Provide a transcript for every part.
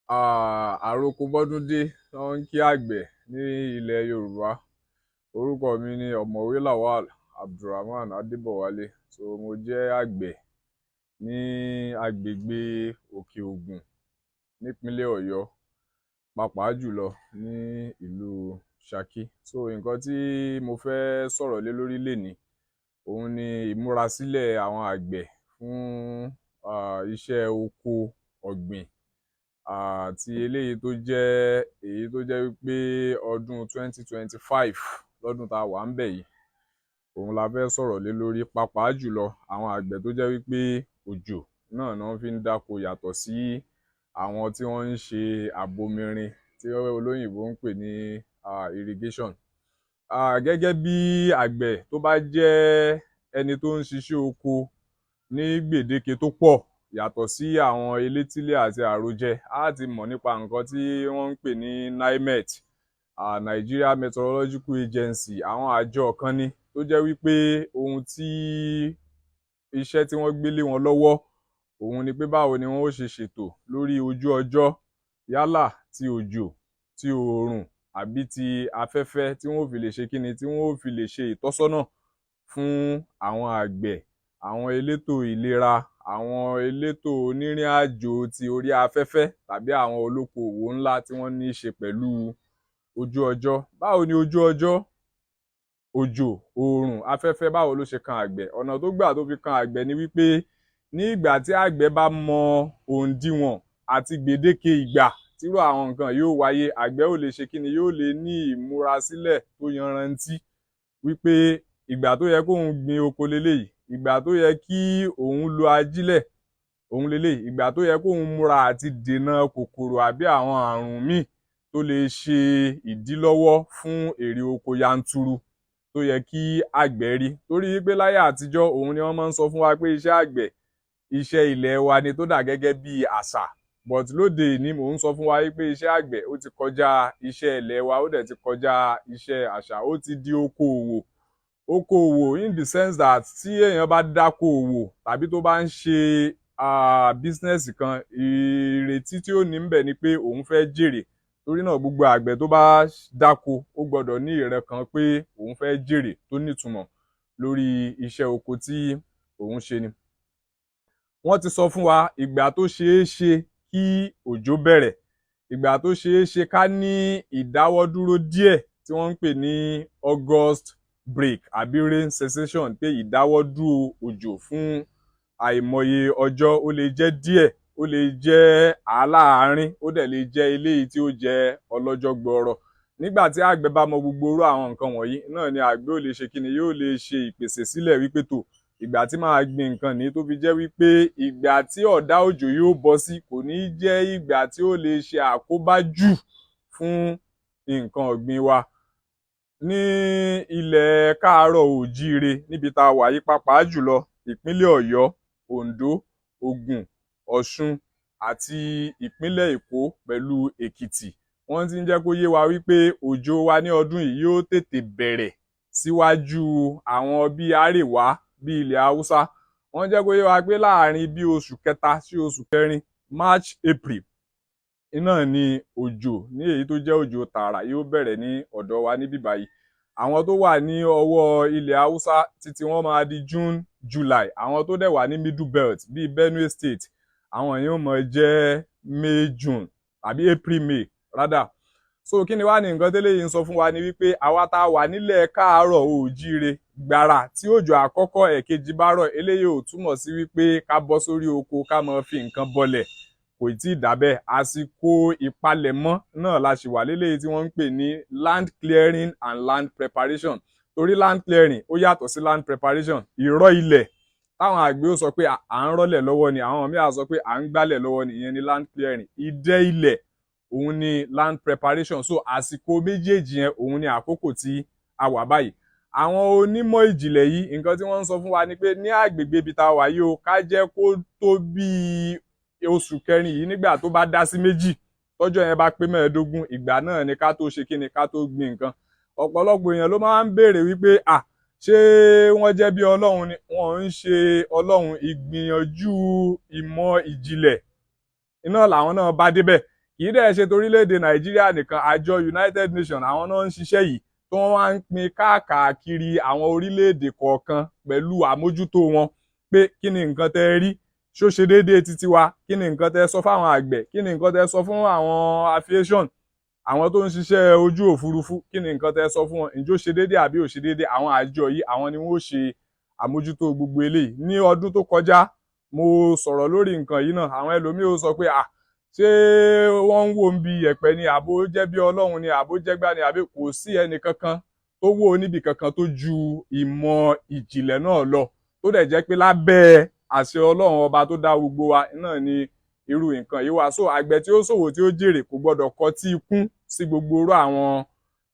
Àròko bọ́dúndé ná ń kí àgbẹ̀ ní ilẹ̀ Yorùbá. Orúkọ mi ni Ọ̀mọ̀wé Lawal Abdulrahman Adébọ̀wálé. So mo jẹ́ àgbẹ̀ ní agbègbè Òkè Ògùn nípínlẹ̀ Ọ̀yọ́, pàápàá jùlọ ní ìlú Ṣakí. So nǹkan tí mo fẹ́ sọ̀rọ̀ lé lórí lénìí, òun ni ìmúrasílẹ̀ àwọn àgbẹ̀ fún iṣẹ́ oko ọ̀gbìn àti eléyìí tó jẹ́ èyí tó jẹ́ wípé ọdún 2025, lọ́dún tá a wà ńbẹ̀ yìí, òun la fẹ́ sọ̀rọ̀ lé lórí, pàápàá jùlọ àwọn àgbẹ̀ tó jẹ́ wípé òjò náà ná fi ń dáko, yàtọ̀ sí àwọn tí wọ́n ń ṣe àbomirin tí olóyìnbó ń pè ní irrigation. Gẹ́gẹ́ bí àgbẹ̀ tó bá jẹ́ ẹni tó ń ṣiṣẹ́ oko ní gbèdéke tó pọ̀, yàtọ̀ sí àwọn elétílé àti àrojẹ, á ti mọ̀ nípa nǹkan tí wọ́n ń pè ní NIMET, Nigeria Meteorological Agency. Àwọn àjọ kan ni tó jẹ́ wípé ohun tí iṣẹ́ tí wọ́n gbé lé wọn lọ́wọ́, òun ni pé báwo ni wọ́n ó ṣe ṣètò lórí ojú ọjọ́, yálà ti òjò, ti oòrùn àbí ti afẹ́fẹ́, tí wọ́n ó fi lè ṣe kíni, tí wọ́n ó fi lè ṣe ìtọ́sọ́nà fún àwọn àgbẹ̀, àwọn elétò ìlera, àwọn elétò onírìn-àjò ti orí afẹ́fẹ́ tàbí àwọn olókoòwò ńlá tí wọ́n ní í ṣe pẹ̀lú ojú ọjọ́. Báwo ni ojú ọjọ́, òjò, oòrùn, afẹ́fẹ́, báwo ló ṣe kan àgbẹ̀? Ọ̀nà tó gbà tó fi kan àgbẹ̀ ni wípé ní ìgbà tí àgbẹ̀ bá mọ òǹdiwọ̀n àti gbèdéke ìgbà tírú àwọn nǹkan yóò wáyé, àgbẹ̀ ó lè ṣe kíni, yóò lè ní ìmúrasílẹ̀ tó yanrantí wípé ìgbà tó yẹ kóun gbin oko leléyìí, ìgbà tó yẹ kí òun lo ajílẹ̀ òun leléyìí, ìgbà tó yẹ kóun múra àti dènà kòkòrò àbí àwọn àrùn míì tó lè ṣe ìdílọ́wọ́ fún èrè oko yanturu tó yẹ kí àgbẹ̀ rí. Torí wípé láyé àtijọ́, òun ni wọ́n máa ń sọ fún wa pé iṣẹ́ àgbẹ̀, iṣẹ́ ilẹ̀ wa ni, tó dà gẹ́gẹ́ bí àṣà. But lóde òní, mò ń sọ fún wa wípé iṣẹ́ àgbẹ̀, ó ti kọjá iṣẹ́ ilẹ̀ wa, ó dẹ̀ ti kọjá iṣẹ́ àṣà, ó ti di okoòwò. Okoòwò in the sense that tí èèyàn bá dákòòwò tàbí tó bá ń ṣe business kan, ìrètí tí ó ní ńbẹ̀ ni pé òun fẹ́ jèrè. Torí náà, gbogbo àgbẹ̀ tó bá dáko, ó gbọ́dọ̀ ní ìran kan pé òun fẹ́ jèrè tó nítumọ̀ lórí iṣẹ́ oko tí òun ṣe ni. Wọ́n ti sọ fún wa ìgbà tó ṣeé ṣe kí òjò bẹ̀rẹ̀, ìgbà tó ṣeé ṣe ká ní ìdáwọ́dúró díẹ̀ tí wọ́n ń pè ní August break àbí rain cessation, pé ìdáwọ́dúró òjò fún àìmọye ọjọ́, ó lè jẹ́ díẹ̀, ó lè jẹ́ àláàárín, ó dẹ̀ lè jẹ́ eléyìí tí ó jẹ́ ọlọ́jọ́ gbọọrọ. Nígbà tí àgbẹ̀ bá mọ gbogbo irú àwọn nǹkan wọ̀nyí náà ni àgbẹ̀ ó lè ṣe kíni, yóò lè ṣe ìpèsè sílẹ̀ wípé tó ìgbà tí màá gbin nǹkan ní, tó fi jẹ́ wípé ìgbà tí ọ̀dá òjò yóò bọ́ sí kò ní jẹ́ ìgbà tí ó lè ṣe àkóbá jù fún nǹkan ọ̀gbìn wa. Ní ilẹ̀ káàárọ̀ oòjíire níbi tá a wà yìí, pàápàá jùlọ ìpínlẹ̀ Ọ̀yọ́, Oǹdó, Ògùn, Ọ̀ṣun àti ìpínlẹ̀ Èkó pẹ̀lú Èkìtì, wọ́n ti ń jẹ́ kó yé wa wípé òjò wa ní ọdún yìí yóò tètè bẹ̀rẹ̀ síwájú àwọn bíi àríwá, bíi ilẹ̀ Haúsá. Wọ́n jẹ́ kó yé wa pé láàrin bí oṣù kẹta sí oṣù kẹrin, March, April, iná ni òjò ní èyí tó jẹ́ òjò tààrà yóò bẹ̀rẹ̀ ní ọ̀dọ̀ wa níbí báyìí. Àwọn tó wà ní ọwọ́ ilẹ̀ Haúsá, títí wọ́n máa di June, July. Àwọn tó dẹ̀ wà ní Middle Belt bíi Benue State, àwọn yóò máa jẹ́ May, June àbí April, May rather. So kí ni wá ní nǹkan tẹ́lẹ̀ yìí ń sọ fún wa ni wípé àwa tá a wà nílẹ̀ káàárọ̀ oòjíire, gbàrà tí òjò àkọ́kọ́, ẹ̀kejì bá rọ̀, eléyìí ò túmọ̀ sí wípé ká bọ́ sórí oko, ká máa fi nǹkan bọlẹ̀. Kò tí ì dà bẹ́ẹ̀. Àsìkò ìpalẹ̀mọ́ náà la ṣì wà léléyìí tí wọ́n ń pè ní land clearing and land preparation, torí land clearing, ó yàtọ̀ sí land preparation. Ìrọ́ ilẹ̀ táwọn àgbẹ̀ ó sọ pé à ń rọ́lẹ̀ lọ́wọ́ ni, àwọn míì á sọ pé à ń gbálẹ̀ lọ́wọ́ ni, ìyẹn ni land clearing. Ìdẹ́ ilẹ̀, òun ni land preparation. So àsìkò méjèèjì yẹn, òun ni àkókò tí a wà báyìí. Àwọn onímọ̀ ìjìnlẹ̀ yìí, nǹkan tí wọ́n ń sọ fún wa ni pé ní àgbègbè ibi tá a wà yìí o, ká jẹ́ kó tó bíi oṣù kẹrin yìí, nígbà tó bá dá sí méjì, tọ́jọ́ yẹn bá pé 15, ìgbà náà ni ká tó ṣe kíni, ká tó gbin nǹkan. Ọ̀pọ̀lọpọ̀ èèyàn ló máa ń béèrè wípé, à, ṣé wọ́n jẹ́ bí Ọlọ́run ni? Wọ́n ń ṣe Ọlọ́run. Ìgbìyànjú ìmọ̀ ìjìnlẹ̀ iná làwọn náà bá débẹ̀. Kì í dẹ̀ ṣe torílẹ̀-èdè Nàìjíríà nìkan. Àjọ United Nations, àwọn náà ń ṣiṣẹ́ yìí, tí wọ́n wá ń pín káàkiri àwọn orílẹ̀-èdè kọ̀ọ̀kan pẹ̀lú àmójútó wọn pé kí ni nǹkan tẹ́ rí, ṣó ṣe déédéé títí wa, kí ni nǹkan tẹ́ sọ fáwọn àgbẹ̀, kí ni nǹkan tẹ́ sọ fún àwọn aviation, àwọn tó ń ṣiṣẹ́ ojú òfurufú, kí ni nǹkan tẹ́ sọ fún wọn, ǹjọ́ ṣe déédéé àbí ò ṣe déédéé. Àwọn àjọ yìí, àwọn ni wọ́n ó ṣe àmójútó gbogbo eléyìí. Ní ọdún tó kọjá, mo sọ̀rọ̀ lórí nǹkan yìí náà. Àwọn ẹlòmíì ó sọ pé, à, ṣé wọ́n ń wò ń bi yẹ̀pẹ̀ ni, àbó jẹ́ bí Ọlọ́run ni, àbó jẹ́gbá ni, àbí kò sí ẹnì kankan tó wò níbi kankan tó ju ìmọ̀ ìjìnlẹ̀ náà lọ, tó dẹ̀ jẹ́ pé lábẹ́ àṣẹ Ọlọ́run Ọba tó dá gbogbo wa náà ni irú nǹkan yìí wà. So àgbẹ̀ tí ó ṣòwò tí ó jèrè kò gbọ́dọ̀ kọtí ikún sí gbogbo irú àwọn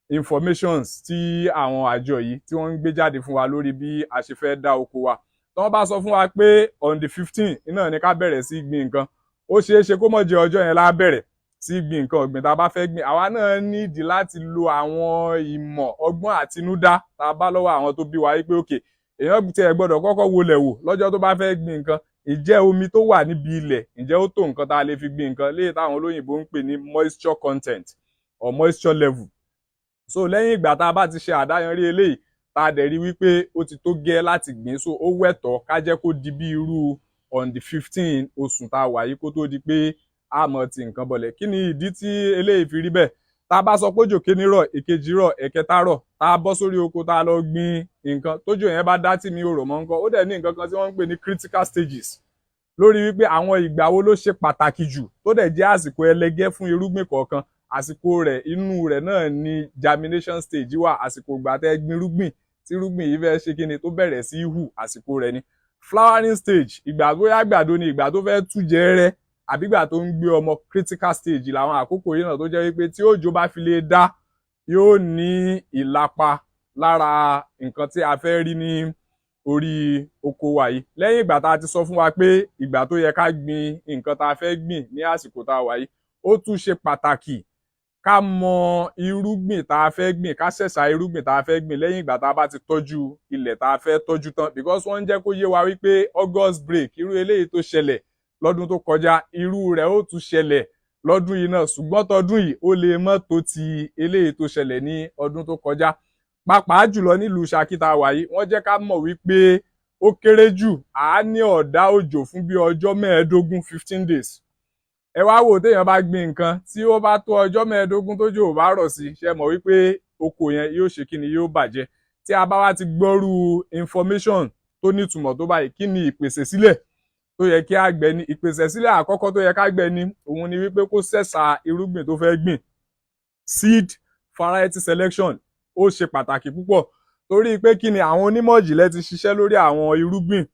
informations tí àwọn àjọ yìí tí wọ́n ń gbé jáde fún wa lórí bí a ṣe fẹ́ dá oko wa. Tí wọ́n bá sọ fún wa pé on the 15 náà ni ká bẹ̀rẹ̀ sí gbin nǹkan, ó ṣeé ṣe kó mọ̀ jẹ́ ọjọ́ yẹn la bẹ̀rẹ̀ sí gbin nǹkan ọ̀gbìn tá a bá fẹ́ gbìn. Àwa náà nídìí láti lo àwọn ìmọ̀ ọgbọ́n àtinúdá tá a bá lọ́wọ́ àwọn tó bí wa yìí pé okay, èèyàn tiẹ̀ gbọ́dọ̀ kọ́kọ́ wọlé wò lọ́jọ́ tó bá fẹ́ gbin nǹkan, ǹjẹ́ omi tó wà níbi ilẹ̀, ǹjẹ́ ó tó nǹkan tá a lè fi gbin nǹkan, léyìí táwọn olóyìnbó ń pè ní moisture content or moisture level. So lẹ́yìn ìgbà tá a bá ti ṣe àdáyanrí eléyìí, tá a dẹ̀ rí wípé ó ti tó gẹ́ láti gbìn, so ó wẹ̀tọ́ ká jẹ́ kó di bí irú on the 15 oṣù tá a wà yìí kó tó di pé a mọ̀ ti nǹkan bọ̀lẹ̀. Kí ni ìdí tí eléyìí fi rí bẹ́ẹ̀? Tá a bá sọ pé òjò kíní rọ̀, èkejì rọ̀, ẹ̀kẹta rọ̀, tá a bọ́ sórí oko, tá a lọ gbin nǹkan, tójò yẹn bá dá tí mi ò rọ̀ mọ́ nǹkan, ó dẹ̀ ní nǹkan kan tí wọ́n ń pè ní critical stages lórí wípé àwọn ìgbà wo ló ṣe pàtàkì jù, tó dẹ̀ jẹ́ àsìkò ẹlẹgẹ́ fún irúgbìn kọ̀ọ̀kan. Àsìkò rẹ̀, inú rẹ̀ náà ni germination stage wà, àsìkò ìgbà tẹ́ gbin irúgbìn tí irúgbìn yìí fẹ́ ṣe kíni, tó bẹ̀rẹ̀ sí í hù, àsìkò rẹ̀ ni flowering stage, ìgbà bóyá àgbàdo ni, ìgbà tó fẹ́ tú jẹrẹ àbígbà tó ń gbé ọmọ. Critical stage làwọn àkókò yìí náà, tó jẹ́ wípé tí òjò bá fi lè dá, yóò ní ìlapa lára nǹkan tí a fẹ́ rí ní orí oko wa yìí. Lẹ́yìn ìgbà tá a ti sọ fún wa pé ìgbà tó yẹ ká gbin nǹkan tá a fẹ́ gbìn ní àsìkò tá a wà yìí, ó tún ṣe pàtàkì ká mọ irúgbìn tá a fẹ́ gbìn, ká ṣẹ̀ṣà irúgbìn tá a fẹ́ gbìn lẹ́yìn ìgbà tá a bá ti tọ́jú ilẹ̀ tá a fẹ́ tọ́jú tán, because wọ́n ń jẹ́ kó yé wa wípé August break, irú eléyìí tó ṣẹlẹ̀ lọ́dún tó kọjá, irú rẹ̀ ó tún ṣẹlẹ̀ lọ́dún yìí náà, ṣùgbọ́n tọdún yìí, ó lè mọ́ tó ti eléyìí tó ṣẹlẹ̀ ní ọdún tó kọjá. Pàápàá jùlọ nílùú Ṣakí tá a wà yìí, wọ́n jẹ́ ká mọ̀ wípé ó kéré jù, àá ní ọ̀dá òjò fún bí ọjọ́ 15, 15 days. Ẹ wá wò, téèyàn bá gbin nǹkan, tí ó bá tó ọjọ́ 15 tójò ò bá rọ̀ sí, ṣe mọ̀ wípé oko yẹn yóò ṣe kí ni? Yóò bàjẹ́. Tí a bá wá ti gbọ́rú information tó nítumọ̀ tó báyìí, kí ni ìpèsè sílẹ̀ tó yẹ kí àgbẹ̀ ní? Ìpèsè sílẹ̀ àkọ́kọ́ tó yẹ kágbẹ̀ ní, òun ni wípé kó ṣẹ̀ṣà irúgbìn tó fẹ́ gbìn. Seed variety selection, ó ṣe pàtàkì púpọ̀, torí pé kí ni? Àwọn onímọ̀ ìjìnlẹ̀ ti ṣiṣẹ́ lórí àwọn irúgbìn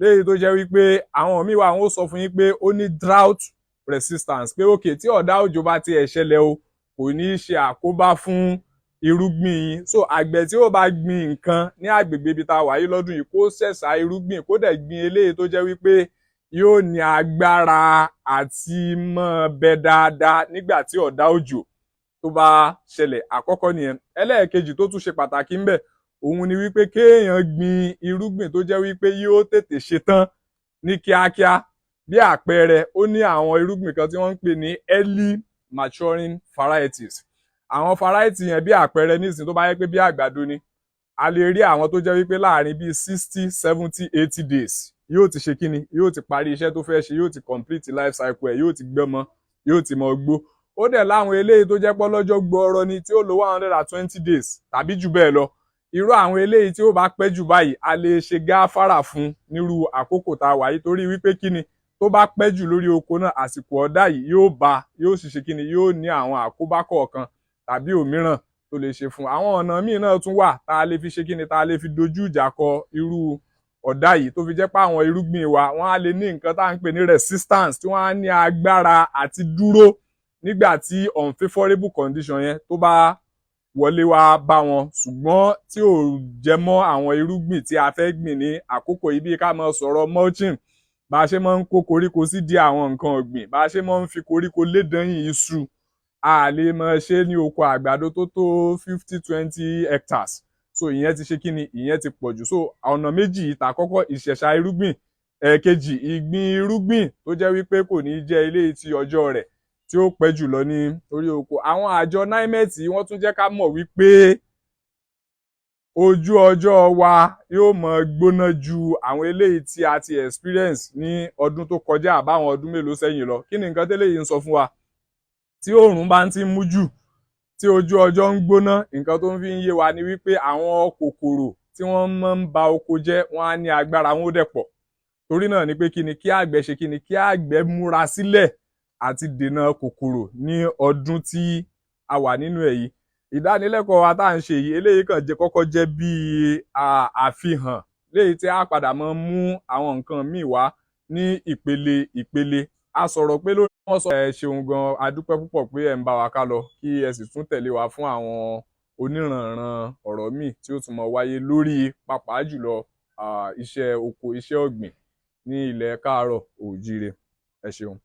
léyìí tó jẹ́ wípé àwọn míì wà, wọ́n ó sọ fún yín pé ó ní drought resistance, pé okay, tí ọ̀dá òjò bá tiẹ̀ ṣẹlẹ̀ o, kò ní í ṣe àkóbá fún irúgbìn yín. So àgbẹ̀ tí ó bá gbin nǹkan ní àgbègbè ibi tá a wà yìí lọ́dún yìí, kó ṣẹ̀ṣà irúgbìn, kó dẹ̀ gbin eléyìí tó jẹ́ wípé yóò ní agbára àti mọ́ bẹ dáadáa nígbà tí ọ̀dá òjò tó bá ṣẹlẹ̀. Àkọ́kọ́ nìyẹn. Ẹlẹ́ẹ̀kejì tó tún ṣe pàtàkì ńbẹ̀, òun ni wípé kéèyàn gbin irúgbìn tó jẹ́ wípé yóò tètè ṣe tán ní kíákíá. Bí àpẹẹrẹ, ó ní àwọn irúgbìn kan tí wọ́n ń pè ní early maturing varieties. Àwọn variety yẹn, bí àpẹẹrẹ nísìnyí, tó bá yẹ pé bí àgbàdo ni, a lè rí àwọn tó jẹ́ wípé láàrin bíi 60, 70, 80 days, yóò ti ṣe kíni? Yóò ti parí iṣẹ́ tó fẹ́ ṣe, yóò ti complete life cycle ẹ̀, yóò ti gbọ́mọ, yóò ti mọ gbó. Ó dẹ̀ láwọn eléyìí tó jẹ́ pọ́ lọ́jọ́ gbọọrọ ni, tí ó lo 120 days tàbí jù bẹ́ẹ̀ lọ. Irú àwọn eléyìí tí ó bá pẹ́ jù báyìí, a lè ṣe gáfárà fún nírú àkókò tá a wà yìí, torí wípé kíni? Tó bá pẹ́ jù lórí oko náà, àsìkò ọ̀dá yìí yóò bá, yóò sì ṣe kíni? Yóò ní àwọn àkóbá kọ̀ọ̀kan tàbí òmíràn tó lè ṣe fún. Àwọn ọ̀nà míì náà tún wà tá a lè fi ṣe kíni, tá a lè fi dojú ìjà kọ irú ọ̀dá yìí, tó fi jẹ́ pé àwọn irúgbìn wa, wọ́n á lè ní nǹkan tá à ń pè ní resistance, tí wọ́n á ní agbára àti dúró nígbà tí unfavourable condition yẹn tó bá wọlé wá bá wọn, ṣùgbọ́n tí ò jẹ mọ́ àwọn irúgbìn tí a fẹ́ gbìn ní àkókò yìí, bí ká máa sọ̀rọ̀ mulching, bá a ṣe máa ń kó koríko sí di àwọn nǹkan ọ̀gbìn, bá a ṣe máa ń fi koríko lédanyìn iṣu. A lè máa ṣe ní oko àgbàdo tó tó 50, 20 hectares. So ìyẹn ti ṣe kí ni? Ìyẹn ti pọ̀ jù. So ọ̀nà méjì yìí, tàkọ́kọ́, ìṣẹ̀ṣà irúgbìn, ẹ̀ẹ̀kejì, ìgbìn irúgbìn tó jẹ́ wípé kò ní jẹ́ eléyìí tí ọjọ́ rẹ̀ tí tí ó pẹ́ jùlọ ní orí oko. Àwọn àjọ NIMET wọ́n tún jẹ́ ká mọ̀ wípé ojú ọjọ́ wa yóò mọ gbóná ju àwọn eléyìí tí a ti experience ní ọdún tó kọjá àbáwọn ọdún mélòó sẹ́yìn lọ. Kí ni nǹkan tẹ́lẹ̀ yìí ń sọ fún wa? Tí oòrùn bá ń ti mú jù, tí ojú ọjọ́ ń gbóná, nǹkan tó ń fi ń yé wa ni wípé àwọn kòkòrò tí wọ́n máa ń ba oko jẹ́, wọ́n á ní agbára, wọn ó dẹ̀ pọ̀. Torí náà ni pé kí ni kí àgbẹ̀ ṣe? Kí ni kí àgbẹ̀ múra sílẹ̀ àti dènà kòkòrò ní ọdún tí a wà nínú ẹ̀ yìí? Ìdánilẹ́kọ̀ọ́ wa tá à ń ṣe yìí, eléyìí kàn jẹ́ kọ́kọ́ jẹ́ bíi àfihàn léyìí tí a padà máa mú àwọn nǹkan míì wá ní ìpele ìpele. A sọ̀rọ̀ pé lórí wọn sọ. Ẹ ṣeun gan, a dúpẹ́ púpọ̀ pé ẹ ń bá wa ká lọ, kí ẹ sì tún tẹ̀lé wa fún àwọn oníranran ọ̀rọ̀ míì tí ó tún máa wáyé lórí pàápàá jùlọ iṣẹ́ oko, iṣẹ́ ọ̀gbìn ní ilẹ̀ káàárọ̀ oòjíire. Ẹ ṣeun.